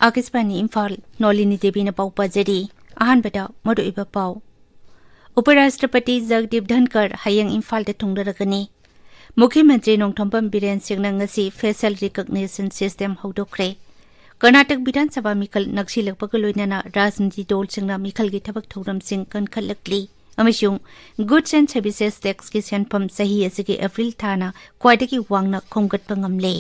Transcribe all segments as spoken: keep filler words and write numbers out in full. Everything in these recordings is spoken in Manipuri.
ꯑꯥꯀꯥꯁꯕꯥꯅꯤ ꯏꯝꯐꯥꯜ, ꯅꯣꯂꯤꯅꯤ ꯗꯦꯕꯤꯅ ꯄꯥꯎ ꯄꯥꯖꯔꯤ꯫ ꯑꯍꯥꯟꯕꯗ ꯃꯔꯨꯑꯣꯏꯕ ꯄꯥꯎ꯫ ꯎꯄꯔꯥꯁꯇ꯭ꯔꯄꯇꯤ ꯖꯒꯗꯤꯞ ꯙꯟꯀꯔ ꯍꯌꯦꯡ ꯏꯝꯐꯥꯜꯗ ꯊꯨꯡꯂꯔꯒꯅꯤ꯫ ꯃꯨꯈ꯭ꯌ ꯃꯟꯇ꯭ꯔꯤ ꯅꯣꯡꯊꯣꯝꯕꯝ ꯕꯤꯔꯦꯟ ꯁꯤꯡꯅ ꯉꯁꯤ facial recognition system ꯍꯧꯗꯣꯛꯈ꯭ꯔꯦ꯫ ꯀꯔꯅꯥꯇꯛ ꯕꯤꯙꯥꯟ ꯁꯚꯥ ꯃꯤꯈꯜ ꯅꯛꯁꯤꯜꯂꯛꯄꯒ ꯂꯣꯏꯅꯅ ꯔꯥꯖꯅꯤꯇꯤ ꯗꯜꯁꯤꯡꯅ ꯃꯤꯈꯜꯒꯤ ꯊꯕꯛ ꯊꯧꯔꯝꯁꯤꯡ ꯀꯟꯈꯠꯂꯛꯂꯤ ꯑꯃꯁꯨꯡ Goods and Services Taxꯀꯤ ꯁꯦꯟꯐꯝ ꯆꯍꯤ ꯑꯁꯤꯒꯤ ꯑꯦꯄ꯭ꯔꯤꯜ ꯊꯥꯅ ꯈ꯭ꯋꯥꯏꯗꯒꯤ ꯋꯥꯡꯅ ꯈꯣꯝꯒꯠꯄ ꯉꯝꯂꯦ꯫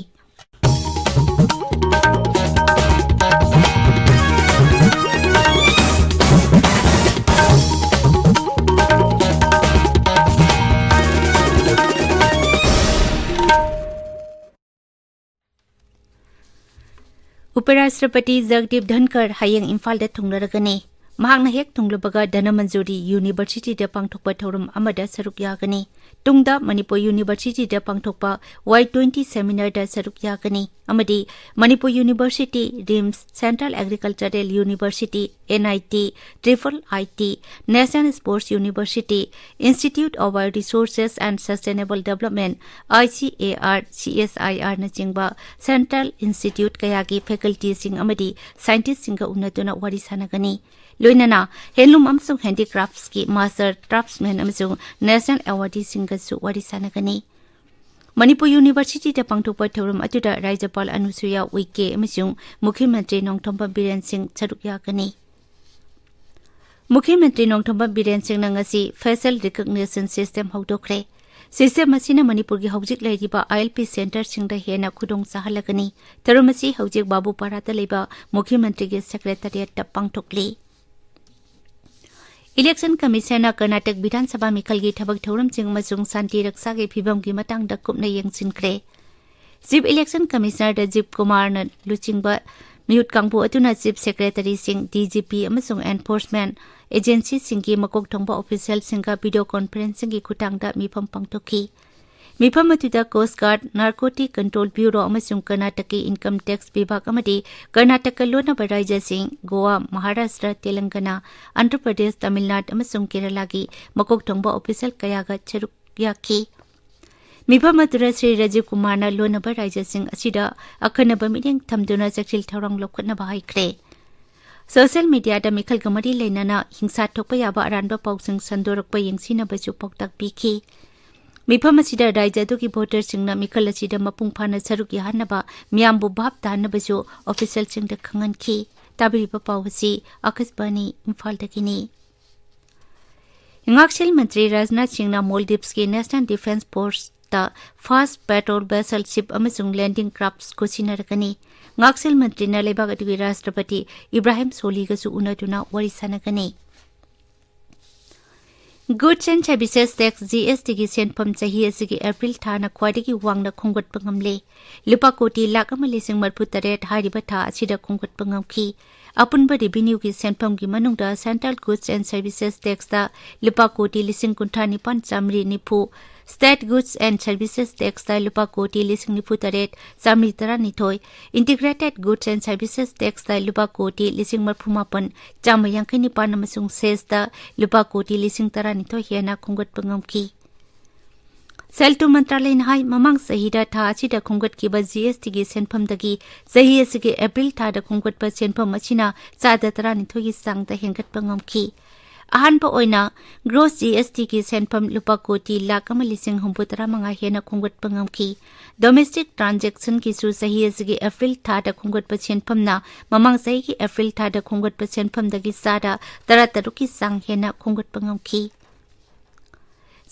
ꯎꯄꯔꯥꯁꯇ꯭ꯔꯄꯇꯤ ꯖꯒꯗꯤꯞ ꯙꯟꯀꯔ ꯍꯌꯦꯡ ꯏꯝꯐꯥꯜꯗ ꯊꯨꯡꯂꯔꯒꯅꯤ꯫ ꯃꯍꯥꯛꯅ ꯍꯦꯛ ꯊꯨꯡꯂꯕꯒ ꯙꯅꯃꯟꯖꯨꯔꯤ ꯌꯨꯅꯤꯚꯔꯁꯤꯇꯤꯗ ꯄꯥꯡꯊꯣꯛꯄ ꯊꯧꯔꯝ ꯑꯃꯗ ꯁꯔꯨꯛ ꯌꯥꯒꯅꯤ꯫ ꯇꯨꯡꯗ ꯃꯅꯤꯄꯨꯔ ꯌꯨꯅꯤꯚꯔꯁꯤꯇꯤꯗ ꯄꯥꯡꯊꯣꯛꯄ ꯋꯥꯏ ꯇ꯭ꯋꯦꯟꯇꯤ ꯁꯦꯃꯤꯅꯥꯔꯗ ꯁꯔꯨꯛ ꯌꯥꯒꯅꯤ ꯑꯃꯗꯤ Manipur university, RIMS, central agricultural university, N I T, triple I T, national sports university, Institute of Resources and Sustainable Development, I C A R, C S I ꯑꯥꯔꯅꯆꯤꯡꯕ central institute ꯀꯌꯥꯒꯤ ꯐꯦꯀꯜꯇꯤꯁꯤꯡ ꯑꯃꯗꯤ ꯁꯥꯏꯟꯇꯤꯁ꯭ꯠꯁꯤꯡꯒ ꯎꯅꯗꯨꯅ ꯋꯥꯔꯤ ꯁꯥꯟꯅꯒꯅꯤ꯫ ꯂꯣꯏꯅꯅ ꯍꯦꯟꯂꯨꯝ ꯑꯃꯁꯨꯡ ꯍꯦꯟꯗꯤꯀ꯭ꯔꯥꯐꯠꯁꯀꯤ ꯃꯥꯁꯇꯔ ꯀ꯭ꯔꯥꯐꯠꯁꯃꯦꯟ ꯑꯃꯁꯨꯡ ꯅꯦꯁꯅꯦꯜ ꯑꯦꯋꯥꯔꯗꯤꯁꯤꯡꯒꯁꯨ ꯋꯥꯔꯤ ꯁꯥꯟꯅꯒꯅꯤ꯫ ꯃꯅꯤꯄꯨꯔ ꯌꯨꯅꯤꯚꯔꯁꯤꯇꯤꯗ ꯄꯥꯡꯊꯣꯛꯄ ꯊꯧꯔꯝ ꯑꯗꯨꯗ ꯔꯥꯖ꯭ꯌꯄꯥꯜ ꯑꯅꯨꯁꯨꯏꯌꯥ ꯎꯏꯀꯦ ꯑꯃꯁꯨꯡ ꯃꯨꯈ꯭ꯌ ꯃꯟꯇ꯭ꯔꯤ ꯅꯣꯡꯊꯣꯝꯕꯝ ꯕꯤꯔꯦꯟ ꯁꯤꯡ ꯁꯔꯨꯛ ꯌꯥꯒꯅꯤ꯫ ꯃꯨꯈ꯭ꯌ ꯃꯟꯇ꯭ꯔꯤ ꯅꯣꯡꯊꯣꯝꯕꯝ ꯕꯤꯔꯦꯟ ꯁꯤꯡꯅ ꯉꯁꯤ facial recognition system ꯍꯧꯗꯣꯛꯈ꯭ꯔꯦ꯫ System ꯑꯁꯤꯅ ꯃꯅꯤꯄꯨꯔꯒꯤ ꯍꯧꯖꯤꯛ ꯂꯩꯔꯤꯕ ꯑꯥꯏ ꯑꯦꯜ ꯄꯤ ꯁꯦꯟꯇꯔꯁꯤꯡꯗ ꯍꯦꯟꯅ ꯈꯨꯗꯣꯡ ꯆꯥꯍꯜꯂꯒꯅꯤ꯫ ꯊꯧꯔꯝ ꯑꯁꯤ ꯍꯧꯖꯤꯛ ꯕꯥꯕꯨꯄꯥꯔꯥꯗ ꯂꯩꯕ ꯃꯨꯈ꯭ꯌ ꯃꯟꯇ꯭ꯔꯤꯒꯤ ꯁꯦꯀ꯭ꯔꯦꯇꯔꯤꯌꯦꯠꯇ ꯄꯥꯡꯊꯣꯛꯂꯤ꯫ ꯏꯂꯦꯛꯁꯟ ꯀꯃꯤꯁꯟꯅ ꯀꯔꯅꯥꯇꯛ ꯕꯤꯙꯥꯟ ꯁꯚꯥ ꯃꯤꯈꯜꯒꯤ ꯊꯕꯛ ꯊꯧꯔꯝꯁꯤꯡ ꯑꯃꯁꯨꯡ ꯁꯥꯟꯇꯤ ꯔꯛꯁꯥꯒꯤ ꯐꯤꯚꯝꯒꯤ ꯃꯇꯥꯡꯗ ꯀꯨꯞꯅ ꯌꯦꯡꯁꯤꯟꯈ꯭ꯔꯦ꯫ ꯆꯤꯐ ꯏꯂꯦꯛꯁꯟ ꯀꯃꯤꯁꯅꯔ ꯔꯥꯖꯤꯕ ꯀꯨꯃꯥꯔꯅ ꯂꯨꯆꯤꯡꯕ ꯃꯤꯍꯨꯠ ꯀꯥꯡꯕꯨ ꯑꯗꯨꯅ ꯆꯤꯐ ꯁꯦꯀ꯭ꯔꯦꯇꯔꯤꯁꯤꯡ, ꯗꯤ ꯖꯤ ꯄꯤ ꯑꯃꯁꯨꯡ ꯑꯦꯟꯐꯣꯔꯁꯃꯦꯟ ꯑꯦꯖꯦꯟꯁꯤꯁꯤꯡꯒꯤ ꯃꯀꯣꯛ ꯊꯣꯡꯕ ꯑꯣꯐꯤꯁꯤꯌꯦꯜꯁꯤꯡꯒ ꯚꯤꯗꯤꯑꯣ ꯀꯣꯟꯐꯔꯦꯟꯁꯤꯡꯒꯤ ꯈꯨꯠꯊꯥꯡꯗ ꯃꯤꯐꯝ ꯄꯥꯡꯊꯣꯛꯈꯤ꯫ ꯃꯤꯐꯝ ꯑꯗꯨꯗ ꯀꯣꯁ ꯒꯥꯔꯗ, ꯅꯥꯔꯀꯣꯇꯤꯛ ꯀꯟꯇ꯭ꯔꯣꯜ ꯕ꯭ꯌꯨꯔꯣ ꯑꯃꯁꯨꯡ ꯀꯔꯅꯥꯇꯛꯀꯤ ꯏꯟꯀꯝ ꯇꯦꯛꯁ ꯕꯤꯚꯥꯒ ꯑꯃꯗꯤ ꯀꯔꯅꯥꯇꯛꯀ ꯂꯣꯟꯅꯕ ꯔꯥꯖ꯭ꯌꯁꯤꯡ ꯒꯣꯋꯥ, ꯃꯍꯥꯔꯥꯁꯇ꯭ꯔ, ꯇꯦꯂꯪꯒꯅꯥ, ꯑꯟꯙ꯭ꯔ ꯄ꯭ꯔꯗꯦꯁ, ꯇꯥꯃꯤꯜ ꯅꯥꯗꯨ ꯑꯃꯁꯨꯡ ꯀꯦꯔꯂꯥꯒꯤ ꯃꯀꯣꯛ ꯊꯣꯡꯕ ꯑꯣꯐꯤꯁꯤꯌꯦꯜ ꯀꯌꯥꯒ ꯁꯔꯨꯛ ꯌꯥꯈꯤ꯫ ꯃꯤꯐꯝ ꯑꯗꯨꯗ ꯁ꯭ꯔꯤ ꯔꯥꯖꯤꯕ ꯀꯨꯃꯥꯔꯅ ꯂꯣꯟꯅꯕ ꯔꯥꯖ꯭ꯌꯁꯤꯡ ꯑꯁꯤꯗ ꯑꯈꯟꯅꯕ ꯃꯤꯠꯌꯦꯡ ꯊꯝꯗꯨꯅ ꯆꯦꯛꯁꯤꯜ ꯊꯧꯔꯥꯡ ꯂꯧꯈꯠꯅꯕ ꯍꯥꯏꯈ꯭ꯔꯦ꯫ ꯁꯣꯁꯤꯌꯦꯜ ꯃꯤꯗꯤꯌꯥꯗ ꯃꯤꯈꯜꯒ ꯃꯔꯤ ꯂꯩꯅꯅ ꯍꯤꯡꯁꯥ ꯊꯣꯛꯄ ꯌꯥꯕ ꯑꯔꯥꯟꯕ ꯄꯥꯎꯁꯤꯡ ꯁꯟꯗꯣꯔꯛꯄ ꯌꯦꯡꯁꯤꯟꯅꯕꯁꯨ ꯄꯥꯎꯇꯥꯛ ꯄꯤꯈꯤ꯫ ꯃꯤꯐꯝ ꯑꯁꯤꯗ ꯔꯥꯖ꯭ꯌ ꯑꯗꯨꯒꯤ ꯚꯣꯇꯔꯁꯤꯡꯅ ꯃꯤꯈꯜ ꯑꯁꯤꯗ ꯃꯄꯨꯡ ꯐꯥꯅ ꯁꯔꯨꯛ ꯌꯥꯍꯟꯅꯕ ꯃꯤꯌꯥꯝꯕꯨ ꯚꯥꯞ ꯇꯥꯍꯟꯅꯕꯁꯨ ꯑꯣꯐꯤꯁꯤꯌꯦꯜꯁꯤꯡꯗ ꯈꯪꯍꯟꯈꯤ꯫ ꯇꯥꯕꯤꯔꯤꯕ ꯄꯥꯎ ꯑꯁꯤ ꯑꯀꯥꯁꯕꯥꯅꯤ ꯏꯝꯐꯥꯜꯗꯒꯤꯅꯤ꯫ ꯉꯥꯛꯁꯦꯜ ꯃꯟꯇ꯭ꯔꯤ ꯔꯥꯖꯅꯥꯊ ꯁꯤꯡꯅ ꯃꯣꯜꯗꯤꯚꯁꯀꯤ National Defence Forceꯇ Fast Patrol Vessel Ship ꯑꯃꯁꯨꯡ Landing Crafts ꯈꯨꯠꯁꯤꯟꯅꯔꯒꯅꯤ꯫ ꯉꯥꯛꯁꯦꯜ ꯃꯟꯇ꯭ꯔꯤꯅ ꯂꯩꯕꯥꯛ ꯑꯗꯨꯒꯤ ꯔꯥꯁꯇ꯭ꯔꯄꯇꯤ ꯏꯕ꯭ꯔꯥꯍꯤꯝ ꯁꯣꯂꯤꯒꯁꯨ ꯎꯅꯗꯨꯅ ꯋꯥꯔꯤ ꯁꯥꯟꯅꯒꯅꯤ꯫ Goods and Services Tax, G S ꯇꯤꯒꯤ ꯁꯦꯟꯐꯝ ꯆꯍꯤ ꯑꯁꯤꯒꯤ ꯑꯦꯄ꯭ꯔꯤꯜ ꯊꯥꯅ ꯈ꯭ꯋꯥꯏꯗꯒꯤ ꯋꯥꯡꯅ ꯈꯣꯝꯒꯠꯄ ꯉꯝꯂꯦ꯫ ꯂꯨꯄꯥ ꯀꯣꯇꯤ ꯂꯥꯈ ꯑꯃ ꯂꯤꯁꯤꯡ ꯃꯔꯤꯐꯨ ꯇꯔꯦꯠ ꯍꯥꯏꯔꯤꯕ ꯊꯥ ꯑꯁꯤꯗ ꯈꯣꯝꯒꯠꯄ ꯉꯝꯈꯤ꯫ ꯑꯄꯨꯟꯕ ꯔꯦꯚꯤꯅ꯭ꯌꯨꯒꯤ ꯁꯦꯟꯐꯝꯒꯤ ꯃꯅꯨꯡꯗ Central Goods and Services Taxꯇ ꯂꯨꯄꯥ ꯀꯣꯇꯤ ꯂꯤꯁꯤꯡ ꯀꯨꯟꯊ꯭ꯔꯥ ꯅꯤꯄꯥꯟ ꯆꯥꯃꯔꯤ ꯅꯤꯐꯨ, State Goods and Services Taxꯇ ꯂꯨꯄꯥ ꯀꯣꯇꯤ ꯂꯤꯁꯤꯡ ꯅꯤꯐꯨ ꯇꯔꯦꯠ ꯆꯥꯃꯔꯤ ꯇꯔꯥꯅꯤꯊꯣꯏ, Integrated Goods and Services Taxꯇ ꯂꯨꯄꯥ ꯀꯣꯇꯤ ꯂꯤꯁꯤꯡ ꯃꯔꯤꯐꯨ ꯃꯥꯄꯟ ꯆꯥꯝꯃ ꯌꯥꯡꯈꯩ ꯅꯤꯄꯥꯟ ꯑꯃꯁꯨꯡ Cessꯇ ꯂꯨꯄꯥ ꯀꯣꯇꯤ ꯂꯤꯁꯤꯡ ꯇꯔꯥꯅꯤꯊꯣꯏ ꯍꯦꯟꯅ ꯈꯣꯝꯒꯠꯄ ꯉꯝꯈꯤ꯫ ꯁꯦꯜ ꯊꯨꯝ ꯃꯟꯇ꯭ꯔꯥꯂꯌꯅ ꯍꯥꯏ, ꯃꯃꯥꯡ ꯆꯍꯤꯗ ꯊꯥ ꯑꯁꯤꯗ ꯈꯣꯝꯒꯠꯈꯤꯕ ꯖꯤ ꯑꯦꯁ ꯇꯤꯒꯤ ꯁꯦꯟꯐꯝꯗꯒꯤ ꯆꯍꯤ ꯑꯁꯤꯒꯤ ꯑꯦꯄ꯭ꯔꯤꯜ ꯊꯥꯗ ꯈꯣꯝꯒꯠꯄ ꯁꯦꯟꯐꯝ ꯑꯁꯤꯅ ꯆꯥꯗ ꯇꯔꯥꯅꯤꯊꯣꯏꯒꯤ ꯆꯥꯡꯗ ꯍꯦꯟꯒꯠꯄ ꯉꯝꯈꯤ꯫ ꯑꯍꯥꯟꯕ ꯑꯣꯏꯅ gross ꯖꯤ ꯑꯦꯁ ꯇꯤꯒꯤ ꯁꯦꯟꯐꯝ ꯂꯨꯄꯥ ꯀꯣꯇꯤ ꯂꯥꯈ ꯑꯃ ꯂꯤꯁꯤꯡ ꯍꯨꯝꯐꯨ ꯇꯔꯥ ꯃꯉꯥ ꯍꯦꯟꯅ ꯈꯣꯝꯒꯠꯄ ꯉꯝꯈꯤ꯫ Domestic transactionꯒꯤꯁꯨ ꯆꯍꯤ ꯑꯁꯤꯒꯤ ꯑꯦꯄ꯭ꯔꯤꯜ ꯊꯥꯗ ꯈꯣꯝꯒꯠꯄ ꯁꯦꯟꯐꯝꯅ ꯃꯃꯥꯡ ꯆꯍꯤꯒꯤ ꯑꯦꯄ꯭ꯔꯤꯜ ꯊꯥꯗ ꯈꯣꯝꯒꯠꯄ ꯁꯦꯟꯐꯝꯗꯒꯤ ꯆꯥꯗ ꯇꯔꯥꯇꯔꯨꯛꯀꯤ ꯆꯥꯡ ꯍꯦꯟꯅ ꯈꯣꯝꯒꯠꯄ ꯉꯝꯈꯤ꯫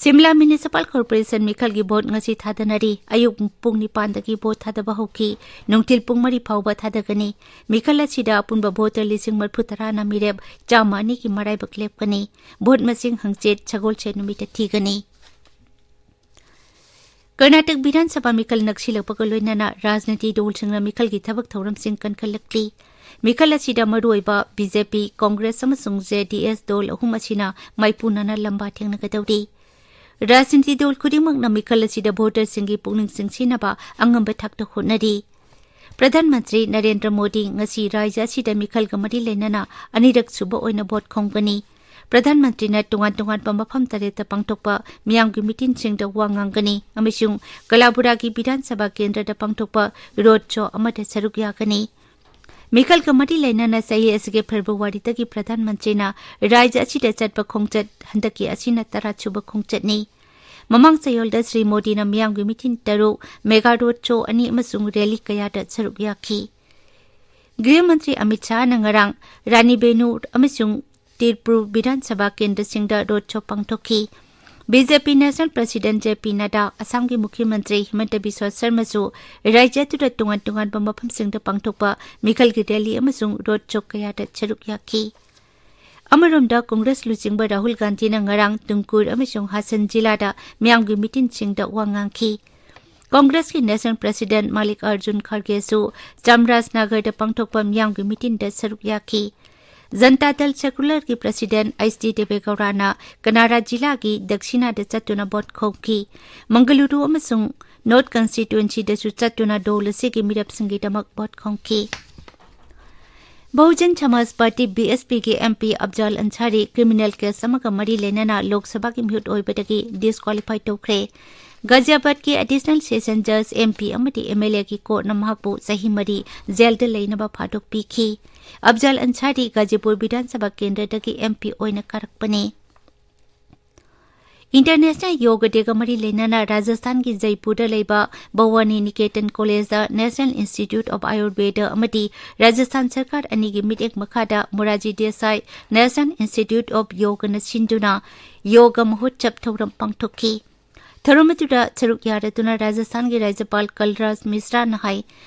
ꯁꯤꯝꯂꯥ Municipal Corporation ꯃꯤꯈꯜꯒꯤ ꯚꯣꯠ ꯉꯁꯤ ꯊꯥꯗꯅꯔꯤ꯫ ꯑꯌꯨꯛ ꯄꯨꯡ ꯅꯤꯄꯥꯟꯗꯒꯤ ꯚꯣꯠ ꯊꯥꯗꯕ ꯍꯧꯈꯤ꯫ ꯅꯨꯡꯊꯤꯜ ꯄꯨꯡ ꯃꯔꯤ ꯐꯥꯎꯕ ꯊꯥꯗꯒꯅꯤ꯫ ꯃꯤꯈꯜ ꯑꯁꯤꯗ ꯑꯄꯨꯟꯕ ꯚꯣꯇꯔ ꯂꯤꯁꯤꯡ ꯃꯔꯤꯐꯨ ꯇꯔꯥꯅ ꯃꯤꯔꯦꯞ ꯆꯥꯝꯃ ꯑꯅꯤꯒꯤ ꯃꯔꯥꯏꯕꯛ ꯂꯦꯞꯀꯅꯤ꯫ ꯚꯣꯠ ꯃꯁꯤꯡ ꯍꯪꯆꯤꯠ ꯁꯒꯣꯜꯁꯦꯟ ꯅꯨꯃꯤꯠꯇ ꯊꯤꯒꯅꯤ꯫ ꯀꯔꯅꯥꯇꯛ ꯕꯤꯙꯥꯟ ꯁꯚꯥ ꯃꯤꯈꯜ ꯅꯛꯁꯤꯜꯂꯛꯄꯒ ꯂꯣꯏꯅꯅ ꯔꯥꯖꯅꯤꯇꯤ ꯗꯣꯜꯁꯤꯡꯅ ꯃꯤꯈꯜꯒꯤ ꯊꯕꯛ ꯊꯧꯔꯝꯁꯤꯡ ꯀꯟꯈꯠꯂꯛꯂꯤ꯫ ꯃꯤꯈꯜ ꯑꯁꯤꯗ ꯃꯔꯨꯑꯣꯏꯕ ꯕꯤ ꯖꯦ ꯄꯤ, ꯀꯣꯡꯒ꯭ꯔꯦꯁ ꯑꯃꯁꯨꯡ ꯖꯦ ꯗꯤ ꯑꯦꯁ ꯗꯣꯜ ꯑꯍꯨꯝ ꯑꯁꯤꯅ ꯃꯥꯏꯄꯨꯅꯅ ꯂꯝꯕꯥ ꯊꯦꯡꯅꯒꯗꯧꯔꯤ꯫ ꯔꯥꯖꯅꯤꯇꯤ ꯗꯣꯜ ꯈꯨꯗꯤꯡꯃꯛꯅ ꯃꯤꯈꯜ ꯑꯁꯤꯗ ꯚꯣꯇꯔꯁꯤꯡꯒꯤ ꯄꯨꯛꯅꯤꯡ ꯆꯤꯡꯁꯤꯟꯅꯕ ꯑꯉꯝꯕ ꯊꯥꯛꯇ ꯍꯣꯠꯅꯔꯤ꯫ ꯄ꯭ꯔꯙꯥꯟ ꯃꯟꯇ꯭ꯔꯤ ꯅꯔꯦꯟꯗ꯭ꯔ ꯃꯣꯗꯤ ꯉꯁꯤ ꯔꯥꯖ꯭ꯌ ꯑꯁꯤꯗ ꯃꯤꯈꯜꯒ ꯃꯔꯤ ꯂꯩꯅꯅ ꯑꯅꯤꯔꯛ ꯁꯨꯕ ꯑꯣꯏꯅ ꯚꯣꯠ ꯈꯣꯝꯒꯅꯤ꯫ ꯄ꯭ꯔꯙꯥꯟ ꯃꯟꯇ꯭ꯔꯤꯅ ꯇꯣꯉꯥꯟ ꯇꯣꯉꯥꯟꯕ ꯃꯐꯝ ꯇꯔꯦꯠꯇ ꯄꯥꯡꯊꯣꯛꯄ ꯃꯤꯌꯥꯝꯒꯤ ꯃꯤꯇꯤꯟꯁꯤꯡꯗ ꯋꯥ ꯉꯥꯡꯒꯅꯤ ꯑꯃꯁꯨꯡ ꯀꯂꯥꯕꯨꯔꯥꯒꯤ ꯕꯤꯙꯥꯟ ꯁꯚꯥ ꯀꯦꯟꯗ꯭ꯔꯗ ꯄꯥꯡꯊꯣꯛꯄ ꯔꯣꯗ ꯁꯣ ꯑꯃꯗ ꯁꯔꯨꯛ ꯌꯥꯒꯅꯤ꯫ ꯃꯤꯈꯜꯒ ꯃꯔꯤ ꯂꯩꯅꯅ ꯆꯍꯤ ꯑꯁꯤꯒꯤ ꯐꯦꯕ꯭ꯔꯨꯋꯥꯔꯤꯗꯒꯤ ꯄ꯭ꯔꯙꯥꯟ ꯃꯟꯇ꯭ꯔꯤꯅ ꯔꯥꯖ꯭ꯌ ꯑꯁꯤꯗ ꯆꯠꯄ ꯈꯣꯡꯆꯠ ꯍꯟꯗꯛꯀꯤ ꯑꯁꯤꯅ ꯇꯔꯥꯁꯨꯕ ꯈꯣꯡꯆꯠꯅꯤ꯫ ꯃꯃꯥꯡ ꯆꯌꯣꯜꯗ ꯁ꯭ꯔꯤ ꯃꯣꯗꯤꯅ ꯃꯤꯌꯥꯝꯒꯤ ꯃꯤꯇꯤꯟ ꯇꯔꯨꯛ, ꯃꯦꯒꯥ ꯔꯣꯗ ꯁꯣ ꯑꯅꯤ ꯑꯃꯁꯨꯡ ꯔꯦꯂꯤ ꯀꯌꯥꯗ ꯁꯔꯨꯛ ꯌꯥꯈꯤ꯫ ꯒ꯭ꯔꯤꯍ ꯃꯟꯇ꯭ꯔꯤ ꯑꯃꯤꯠ ꯁꯥꯍꯅ ꯉꯔꯥꯡ ꯔꯥꯅꯤ ꯕꯦꯅꯨ ꯑꯃꯁꯨꯡ ꯇꯤꯔꯄꯨꯔ ꯕꯤꯙꯥꯟ ꯁꯚꯥ ꯀꯦꯟꯗ꯭ꯔꯁꯤꯡꯗ ꯔꯣꯗ ꯁꯣ ꯄꯥꯡꯊꯣꯛꯈꯤ꯫ ꯕꯤ ꯖꯦ ꯄꯤ ꯅꯦꯁꯅꯦꯜ ꯄ꯭ꯔꯁꯤꯗꯦꯟꯠ ꯖꯦ ꯄꯤ ꯅꯗꯥ, ꯑꯁꯥꯝꯒꯤ ꯃꯨꯈ꯭ꯌ ꯃꯟꯇ꯭ꯔꯤ ꯍꯤꯃꯟꯇ ꯕꯤꯁ꯭ꯋ ꯁꯔꯃꯁꯨ ꯔꯥꯖ꯭ꯌ ꯑꯗꯨꯗ ꯇꯣꯉꯥꯟ ꯇꯣꯉꯥꯟꯕ ꯃꯐꯝꯁꯤꯡꯗ ꯄꯥꯡꯊꯣꯛꯄ ꯃꯤꯈꯜꯒꯤ ꯔꯦꯂꯤ ꯑꯃꯁꯨꯡ ꯔꯣꯗ ꯁꯣ ꯀꯌꯥꯗ ꯁꯔꯨꯛ ꯌꯥꯈꯤ꯫ ꯑꯃꯔꯣꯝꯗ, ꯀꯣꯡꯒ꯭ꯔꯦꯁ ꯂꯨꯆꯤꯡꯕ ꯔꯥꯍꯨꯜ ꯒꯥꯟꯙꯤꯅ ꯉꯔꯥꯡ ꯇꯨꯡꯀꯨꯔ ꯑꯃꯁꯨꯡ ꯍꯥꯁꯟ ꯖꯤꯂꯥꯗ ꯃꯤꯌꯥꯝꯒꯤ ꯃꯤꯇꯤꯟꯁꯤꯡꯗ ꯋꯥ ꯉꯥꯡꯈꯤ꯫ ꯀꯣꯡꯒ꯭ꯔꯦꯁꯀꯤ ꯅꯦꯁꯅꯦꯜ ꯄ꯭ꯔꯁꯤꯗꯦꯟꯠ ꯃꯥꯂꯤꯛ ꯑꯔꯖꯨꯟ ꯈꯔꯒꯦꯁꯨ ꯆꯥꯝꯔꯥꯖꯅꯒꯔꯗ ꯄꯥꯡꯊꯣꯛꯄ ꯃꯤꯌꯥꯝꯒꯤ ꯃꯤꯇꯤꯟꯗ ꯁꯔꯨꯛ ꯌꯥꯈꯤ꯫ ꯖꯟꯇꯥ ꯗꯜ ꯁꯦꯀꯨꯂꯔꯒꯤ ꯄ꯭ꯔꯁꯤꯗꯦꯟꯠ ꯑꯩꯆ ꯗꯤ ꯗꯦꯕꯦꯒꯧꯔꯥꯅ ꯀꯅꯥꯔꯥ ꯖꯤꯂꯥꯒꯤ ꯗꯛꯁꯤꯅꯥꯗ ꯆꯠꯇꯨꯅ ꯚꯣꯠ ꯈꯣꯝꯈꯤ꯫ ꯃꯪꯒꯂꯨꯔꯨ ꯑꯃꯁꯨꯡ ꯅꯣꯔꯊ ꯀꯟꯁꯇꯤꯇ꯭ꯌꯨꯑꯦꯟꯁꯤꯗꯁꯨ ꯆꯠꯇꯨꯅ ꯗꯣꯜ ꯑꯁꯤꯒꯤ ꯃꯤꯔꯞꯁꯤꯡꯒꯤꯗꯃꯛ ꯚꯣꯠ ꯈꯣꯝꯈꯤ꯫ ꯕꯍꯨꯖꯟ ꯁꯃꯥꯖ ꯄꯥꯔꯇꯤ, ꯕꯤ ꯑꯦꯁ ꯄꯤꯒꯤ ꯑꯦꯝ ꯄꯤ ꯑꯐꯖꯥꯜ ꯑꯟꯁꯥꯔꯤ ꯀ꯭ꯔꯤꯃꯤꯅꯦꯜ ꯀꯦꯁ ꯑꯃꯒ ꯃꯔꯤ ꯂꯩꯅꯅ ꯂꯣꯛ ꯁꯚꯥꯒꯤ ꯃꯤꯍꯨꯠ ꯑꯣꯏꯕꯗꯒꯤ ꯗꯤꯁꯀ꯭ꯋꯥꯂꯤꯐꯥꯏ ꯇꯧꯈ꯭ꯔꯦ꯫ ꯒꯥꯖꯤꯌꯥꯕꯥꯗꯀꯤ ꯑꯦꯗꯤꯁꯅꯦꯜ ꯁꯦꯁꯟ ꯖꯖ, ꯑꯦꯝ ꯄꯤ ꯑꯃꯗꯤ ꯑꯦꯝ ꯑꯦꯜ ꯑꯦꯒꯤ ꯀꯣꯔꯠꯅ ꯃꯍꯥꯛꯄꯨ ꯆꯍꯤ ꯃꯔꯤ ꯖꯦꯜꯗ ꯂꯩꯅꯕ ꯊꯥꯗꯣꯛꯄꯤꯈꯤ꯫ ꯑꯐꯖꯥꯜ ꯑꯟꯁꯥꯔꯤ ꯒꯥꯖꯤꯄꯨꯔ ꯕꯤꯙꯥꯟ ꯁꯚꯥ ꯀꯦꯟꯗ꯭ꯔꯗꯒꯤ ꯑꯦꯝ ꯄꯤ ꯑꯣꯏꯅ ꯀꯥꯔꯛꯄꯅꯤ꯫ ꯏꯟꯇꯔꯅꯦꯁꯅꯦꯜ ꯌꯣꯒ ꯗꯦꯒ ꯃꯔꯤ ꯂꯩꯅꯅ ꯔꯥꯖꯁꯊꯥꯟꯒꯤ ꯖꯩꯄꯨꯔꯗ ꯂꯩꯕ ꯚꯋꯥꯅꯤ ꯅꯤꯀꯦꯇꯟ ꯀꯣꯂꯦꯖꯗ ꯅꯦꯁꯅꯦꯜ ꯏꯟꯁꯇꯤꯇ꯭ꯌꯨꯠ ꯑꯣꯐ ꯑꯥꯌꯨꯔꯚꯦꯗ ꯑꯃꯗꯤ ꯔꯥꯖꯁꯊꯥꯟ ꯁꯔꯀꯥꯔ ꯑꯅꯤꯒꯤ ꯃꯤꯠꯌꯦꯡ ꯃꯈꯥꯗ Morarji Desai national institute of ꯌꯣꯒꯅ ꯁꯤꯟꯗꯨꯅ ꯌꯣꯒ ꯃꯍꯣꯠꯁꯕ ꯊꯧꯔꯝ ꯄꯥꯡꯊꯣꯛꯈꯤ꯫ ꯊꯧꯔꯝ ꯑꯗꯨꯗ ꯁꯔꯨꯛ ꯌꯥꯔꯗꯨꯅ ꯔꯥꯖꯁꯊꯥꯟꯒꯤ ꯔꯥꯖ꯭ꯌꯄꯥꯜ ꯀꯜꯔꯥꯖ ꯃꯤꯁ꯭ꯔꯥꯅ ꯍꯥꯏ,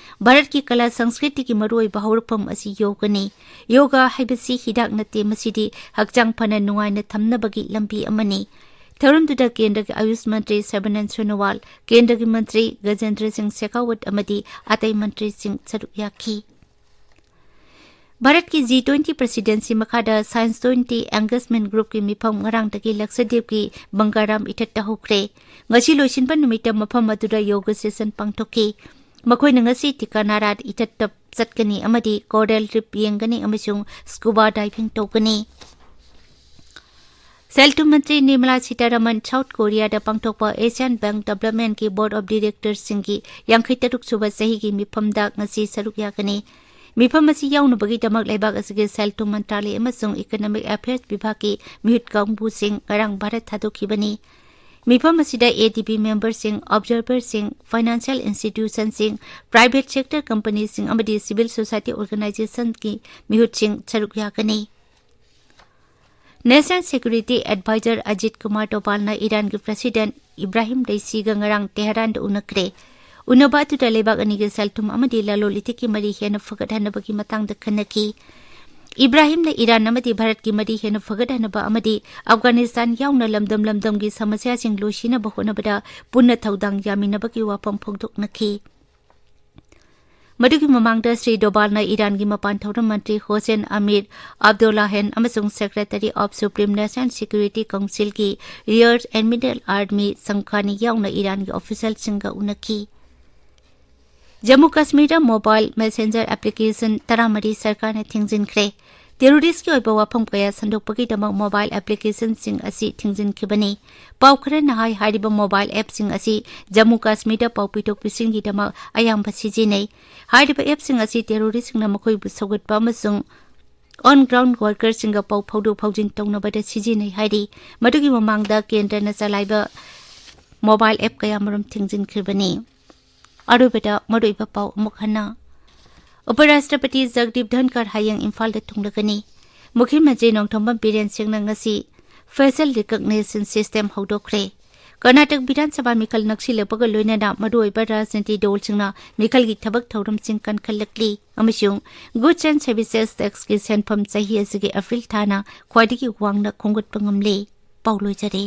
ꯚꯥꯔꯠꯀꯤ ꯀꯂꯥ ꯁꯪꯁꯀ꯭ꯔꯤꯇꯤꯒꯤ ꯃꯔꯨꯑꯣꯏꯕ ꯍꯧꯔꯛꯐꯝ ꯑꯁꯤ ꯌꯣꯒꯅꯤ꯫ ꯌꯣꯒ ꯍꯥꯏꯕꯁꯤ ꯍꯤꯗꯥꯛ ꯅꯠꯇꯦ, ꯃꯁꯤꯗꯤ ꯍꯛꯆꯥꯡ ꯐꯅ ꯅꯨꯡꯉꯥꯏꯅ ꯊꯝꯅꯕꯒꯤ ꯂꯝꯕꯤ ꯑꯃꯅꯤ꯫ ꯊꯧꯔꯝꯗꯨꯗ ꯀꯦꯟꯗ꯭ꯔꯒꯤ ꯑꯥꯌꯨꯁ ꯃꯟꯇ꯭ꯔꯤ ꯁꯔꯕꯥꯅꯟꯗ ꯁꯣꯅꯣꯋꯥꯜ, ꯀꯦꯟꯗ꯭ꯔꯒꯤ ꯃꯟꯇ꯭ꯔꯤ ꯒꯖꯦꯟꯗ꯭ꯔ ꯁꯤꯡ ꯁꯦꯈꯥꯋꯠ ꯑꯃꯗꯤ ꯑꯇꯩ ꯃꯟꯇ꯭ꯔꯤꯁꯤꯡ ꯁꯔꯨꯛ ꯌꯥꯈꯤ꯫ ꯚꯥꯔꯠꯀꯤ ꯖꯤ ꯇ꯭ꯋꯦꯟꯇꯤ ꯄ꯭ꯔꯁꯤꯗꯦꯟꯁꯤ ꯃꯈꯥꯗ ꯁꯥꯏꯟꯁ ꯇ꯭ꯋꯦꯟꯇꯤ ꯑꯦꯡꯒꯦꯖꯃꯦꯟꯠ ꯒ꯭ꯔꯨꯞꯀꯤ ꯃꯤꯐꯝ ꯉꯔꯥꯡꯗꯒꯤ ꯂꯛꯁꯗꯤꯞꯀꯤ ꯕꯪꯒꯥꯔꯥꯝ ꯏꯊꯠꯇ ꯍꯧꯈ꯭ꯔꯦ꯫ ꯉꯁꯤ ꯂꯣꯏꯁꯤꯟꯕ ꯅꯨꯃꯤꯠꯇ ꯃꯐꯝ ꯑꯗꯨꯗ ꯌꯣꯒ ꯁꯦꯁꯟ ꯄꯥꯡꯊꯣꯛꯈꯤ꯫ ꯃꯈꯣꯏꯅ ꯉꯁꯤ ꯇꯤꯀꯥꯅꯥꯔꯥꯠ ꯏꯊꯠꯇ ꯆꯠꯀꯅꯤ ꯑꯃꯗꯤ ꯀꯣꯔꯦꯜ ꯔꯤꯐ ꯌꯦꯡꯒꯅꯤ ꯑꯃꯁꯨꯡ ꯁ꯭ꯀꯨꯕꯥ ꯗꯥꯏꯚꯤꯡ ꯇꯧꯒꯅꯤ꯫ ꯁꯦꯜ ꯊꯨꯝ ꯃꯟꯇ꯭ꯔꯤ ꯅꯤꯔꯃꯂꯥ ꯁꯤꯇꯥꯔꯥꯃꯟ ꯁꯥꯎꯠ ꯀꯣꯔꯤꯌꯥꯗ ꯄꯥꯡꯊꯣꯛꯄ ꯑꯦꯁꯤꯌꯥꯟ ꯕꯦꯡꯛ ꯗꯦꯕꯂꯞꯃꯦꯟꯠꯀꯤ ꯕꯣꯔꯗ ꯑꯣꯐ ꯗꯤꯔꯦꯛꯇꯔꯁꯤꯡꯒꯤ ꯌꯥꯡꯈꯩ ꯇꯔꯨꯛ ꯁꯨꯕ ꯆꯍꯤꯒꯤ ꯃꯤꯐꯝꯗ ꯉꯁꯤ ꯁꯔꯨꯛ ꯌꯥꯒꯅꯤ꯫ ꯃꯤꯐꯝ ꯑꯁꯤ ꯌꯥꯎꯅꯕꯒꯤꯗꯃꯛ ꯂꯩꯕꯥꯛ ꯑꯁꯤꯒꯤ ꯁꯦꯜ ꯊꯨꯝ ꯃꯟꯇ꯭ꯔꯥꯂꯌ ꯑꯃꯁꯨꯡ ꯏꯀꯣꯅꯣꯃꯤꯛ ꯑꯦꯐꯤꯌꯔꯁ ꯕꯤꯚꯥꯒꯀꯤ ꯃꯤꯍꯨꯠ ꯀꯥꯡꯕꯨꯁꯤꯡ ꯉꯔꯥꯡ ꯚꯥꯔꯠ ꯊꯥꯗꯣꯛꯈꯤꯕꯅꯤ꯫ ꯃꯤꯐꯝ ꯑꯁꯤꯗ ꯑꯦ ꯗꯤ ꯕꯤ ꯃꯦꯝꯕꯔꯁꯤꯡ, ꯑꯣꯕꯖꯥꯔꯚꯔꯁꯤꯡ, ꯐꯥꯏꯅꯥꯟꯁꯤꯌꯦꯜ ꯏꯟꯁꯇꯤꯇ꯭ꯌꯨꯁꯟꯁꯤꯡ, ꯄ꯭ꯔꯥꯏꯚꯦꯠ ꯁꯦꯛꯇꯔ ꯀꯝꯄꯅꯤꯁꯤꯡ ꯑꯃꯗꯤ ꯁꯤꯚꯤꯜ ꯁꯣꯁꯥꯏꯇꯤ ꯑꯣꯔꯒꯅꯥꯏꯖꯦꯁꯟꯒꯤ ꯃꯤꯍꯨꯠꯁꯤꯡ ꯁꯔꯨꯛ ꯌꯥꯒꯅꯤ꯫ National security adviser Ajit Kumar ꯗꯣꯚꯥꯜꯅ ꯏꯔꯥꯟꯒꯤ ꯄ꯭ꯔꯁꯤꯗꯦꯟꯠ ꯏꯕ꯭ꯔꯥꯍꯤꯝ ꯔꯩꯁꯤꯒ ꯉꯔꯥꯡ ꯇꯦꯍꯔꯥꯟꯗ ꯎꯅꯈ꯭ꯔꯦ꯫ ꯎꯅꯕ ꯑꯗꯨꯗ ꯂꯩꯕꯥꯛ ꯑꯅꯤꯒꯤ ꯁꯦꯜ ꯊꯨꯝ ꯑꯃꯗꯤ ꯂꯂꯣꯟ ꯏꯇꯤꯛꯀꯤ ꯃꯔꯤ ꯍꯦꯟꯅ ꯐꯒꯠꯍꯟꯅꯕꯒꯤ ꯃꯇꯥꯡꯗ ꯈꯟꯅꯈꯤ꯫ ꯏꯕ꯭ꯔꯥꯍꯤꯝꯅ ꯏꯔꯥꯟ ꯑꯃꯗꯤ ꯚꯥꯔꯠꯀꯤ ꯃꯔꯤ ꯍꯦꯟꯅ ꯐꯒꯠꯍꯟꯅꯕ ꯑꯃꯗꯤ ꯑꯐꯒꯥꯅꯤꯁꯇꯥꯟ ꯌꯥꯎꯅ ꯂꯝꯗꯝ ꯂꯝꯗꯝꯒꯤ ꯁꯃꯁ꯭ꯌꯥꯁꯤꯡ ꯂꯣꯏꯁꯤꯟꯅꯕ ꯍꯣꯠꯅꯕꯗ ꯄꯨꯟꯅ ꯊꯧꯗꯥꯡ ꯌꯥꯃꯤꯟꯅꯕꯒꯤ ꯋꯥꯐꯝ ꯐꯣꯡꯗꯣꯛꯅꯈꯤ꯫ ꯃꯗꯨꯒꯤ ꯃꯃꯥꯡꯗ ꯁ꯭ꯔꯤ ꯗꯣꯚꯥꯜꯅ ꯏꯔꯥꯟꯒꯤ ꯃꯄꯥꯟ ꯊꯧꯔꯝ ꯃꯟꯇ꯭ꯔꯤ ꯍꯣꯁꯦꯟ ꯑꯃꯤꯔ ꯑꯕꯗꯣꯂꯥꯍꯦꯟ ꯑꯃꯁꯨꯡ secretary of supreme national security ꯀꯥꯎꯟꯁꯤꯜꯒꯤ ꯔꯤꯌꯔ ꯑꯦꯗꯃꯤꯔꯦꯜ ꯑꯥꯔꯃꯤ ꯁꯪꯈꯥꯅꯤ ꯌꯥꯎꯅ ꯏꯔꯥꯟꯒꯤ ꯑꯣꯐꯤꯁꯤꯌꯦꯜꯁꯤꯡꯒ ꯎꯅꯈꯤ꯫ ꯖꯝꯃꯨ ꯀꯥꯁꯃꯤꯔꯗ ꯃꯣꯕꯥꯏꯜ ꯃꯦꯁꯦꯟꯖꯔ ꯑꯦꯄ꯭ꯂꯤꯀꯦꯁꯟ ꯇꯔꯥꯃꯔꯤ ꯁꯔꯀꯥꯔꯅ ꯊꯤꯡꯖꯤꯟꯈ꯭ꯔꯦ꯫ ꯇꯦꯔꯣꯔꯤꯁ꯭ꯠꯀꯤ ꯑꯣꯏꯕ ꯋꯥꯐꯝ ꯀꯌꯥ ꯁꯟꯗꯣꯛꯄꯒꯤꯗꯃꯛ ꯃꯣꯕꯥꯏꯜ ꯑꯦꯄ꯭ꯂꯤꯀꯦꯁꯟꯁꯤꯡ ꯑꯁꯤ ꯊꯤꯡꯖꯤꯟꯈꯤꯕꯅꯤ꯫ ꯄꯥꯎ ꯈꯔꯅ ꯍꯥꯏ, ꯍꯥꯏꯔꯤꯕ ꯃꯣꯕꯥꯏꯜ ꯑꯦꯞꯁꯤꯡ ꯑꯁꯤ ꯖꯝꯃꯨ ꯀꯥꯁꯃꯤꯔꯗ ꯄꯥꯎ ꯄꯤꯊꯣꯛ ꯄꯤꯁꯤꯟꯒꯤꯗꯃꯛ ꯑꯌꯥꯝꯕ ꯁꯤꯖꯤꯟꯅꯩ꯫ ꯍꯥꯏꯔꯤꯕ ꯑꯦꯞꯁꯤꯡ ꯑꯁꯤ ꯇꯦꯔꯣꯔꯤꯁ꯭ꯠꯁꯤꯡꯅ ꯃꯈꯣꯏꯕꯨ ꯁꯧꯒꯠꯄ ꯑꯃꯁꯨꯡ ꯑꯣꯟ ꯒ꯭ꯔꯥꯎꯟꯗ ꯋꯥꯔꯀꯔꯁꯤꯡꯒ ꯄꯥꯎ ꯐꯥꯎꯗꯣꯛ ꯐꯥꯎꯖꯤꯟ ꯇꯧꯅꯕꯗ ꯁꯤꯖꯤꯟꯅꯩ ꯍꯥꯏꯔꯤ꯫ ꯃꯗꯨꯒꯤ ꯃꯃꯥꯡꯗ ꯀꯦꯟꯗ꯭ꯔꯅ ꯆꯂꯥꯏꯕ ꯃꯣꯕꯥꯏꯜ ꯑꯦꯞ ꯀꯌꯥꯃꯔꯨꯝ ꯊꯤꯡꯖꯤꯟꯈ꯭ꯔꯤꯕꯅꯤ꯫ ꯑꯔꯣꯏꯕꯗ ꯃꯔꯨꯑꯣꯏꯕ ꯄꯥꯎ ꯑꯃꯨꯛ ꯍꯟꯅ꯫ ꯎꯄꯔꯥꯁꯇ꯭ꯔꯄꯇꯤ ꯖꯒꯗꯤꯞ ꯙꯟꯀꯔ ꯍꯌꯦꯡ ꯏꯝꯐꯥꯜꯗ ꯊꯨꯡꯂꯒꯅꯤ꯫ ꯃꯨꯈ꯭ꯌ ꯃꯟꯇ꯭ꯔꯤ ꯅꯣꯡꯊꯣꯝꯕꯝ ꯕꯤꯔꯦꯟ ꯁꯤꯡꯅ ꯉꯁꯤ ꯐꯦꯁꯤꯌꯦꯜ ꯔꯤꯀꯒꯅꯤꯁꯟ ꯁꯤꯁꯇꯦꯝ ꯍꯧꯗꯣꯛꯈ꯭ꯔꯦ꯫ ꯀꯔꯅꯥꯇꯛ ꯕꯤꯙꯥꯟ ꯁꯚꯥ ꯃꯤꯈꯜ ꯅꯛꯁꯤꯜꯂꯛꯄꯒ ꯂꯣꯏꯅꯅ ꯃꯔꯨꯑꯣꯏꯕ ꯔꯥꯖꯅꯤꯇꯤ ꯗꯜꯁꯤꯡꯅ ꯃꯤꯈꯜꯒꯤ ꯊꯕꯛ ꯊꯧꯔꯝꯁꯤꯡ ꯀꯟꯈꯠꯂꯛꯂꯤ ꯑꯃꯁꯨꯡ ꯒꯨꯗꯁ ꯑꯦꯟ ꯁꯔꯚꯤꯁꯦꯁ ꯇꯦꯛꯁꯀꯤ ꯁꯦꯟꯐꯝ ꯆꯍꯤ ꯑꯁꯤꯒꯤ ꯑꯦꯄ꯭ꯔꯤꯜ ꯊꯥꯅ ꯈ꯭ꯋꯥꯏꯗꯒꯤ ꯋꯥꯡꯅ ꯈꯣꯝꯒꯠꯄ ꯉꯝꯂꯦ꯫ ꯄꯥꯎ ꯂꯣꯏꯖꯔꯦ꯫